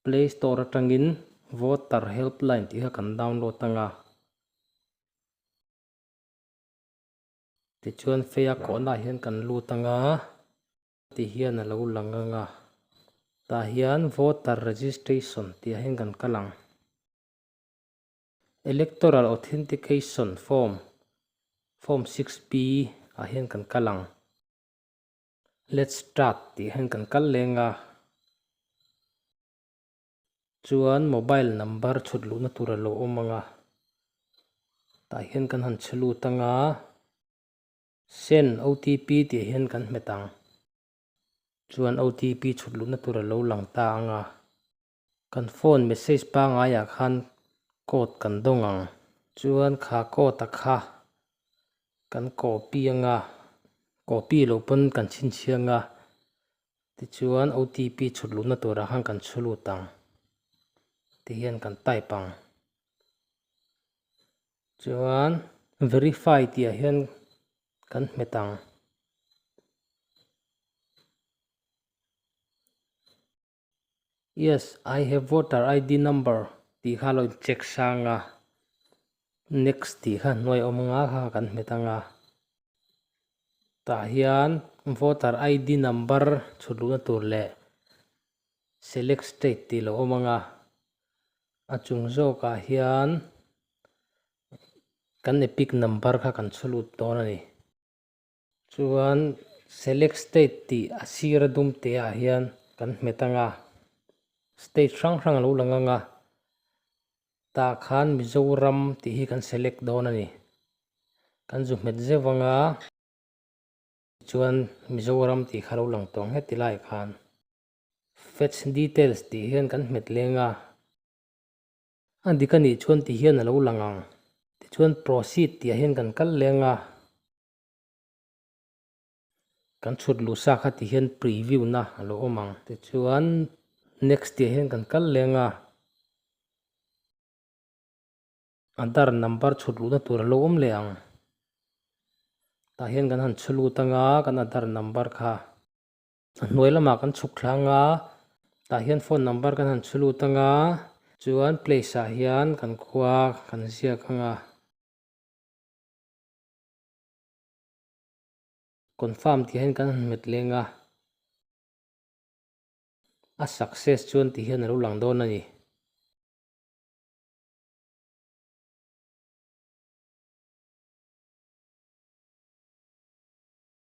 Play Store atangin Voter Helpline tih kha kan download anga. Tichuan Fei a kawhnaah hian kan lut anga ti hian a lo lang anga. Tah hian Voter Registration tih ah hian kan kal ang. Electoral Authentication Form, Form 6B ah hian kan kal ang. Let's start tih hian kan kal leng a, chuan mobile number chhut luhna tur a lo awm ang a, tah hian kan han chhe lut ang a, send OTP tih hian kan hmet ang, chuan OTP chhut luhna tur a lo lang ta ang a, kan phone message pangaiah khan code kan dawng ang, chuan kha code a kha Kan copy anga, copy loh pawn kan chhinchhiah anga, tichuan OTP chhut luhna turah khan kan chhu lut ang ti hian kan type ang. Chuan verify tih ah hian kan hmet ang. Yes, I have voter ID number tih kha lo in check sang a, next tih kha hnuai awm anga kha kan hmet anga, tah hian voter ID number chhut luhna tur leh select state tih lo awm anga, a chung zawkah hian kan epic number kha kan chhu lut dawn a ni. Chuan select state tih a sir a dum te ah hian kan hmet ang a, state hrang hrang a lo lang ang a, tah khan Mizoram tih hi kan select dawn a ni. Kan zu hmet zeuh ang a, chuan Mizoram tih kha a lo lang tawh ang heti lai khan. Fetch details tih hian kan hmet leng a. A dik a nih chuan ti hian a lo lang ang. Tichuan proceed tih ah hian kan kal leng a. Kan chhut luh sa kha ti hian preview na a lo awm ang. Tichuan next tih ah hian kan kal leng a. Aadhaar number chhut luhna tur a lo awm leh ang. Tah hian kan han chhu lut anga kan Aadhaar number kha. A hnuai lamah kan chhuk thla anga tah hian phone number kan han chhu lut anga chuan place ah hian kan khua kan ziak anga. Confirm tih hian kan han hmet leng a, a success chuan tih hian a lo lang dawn a ni.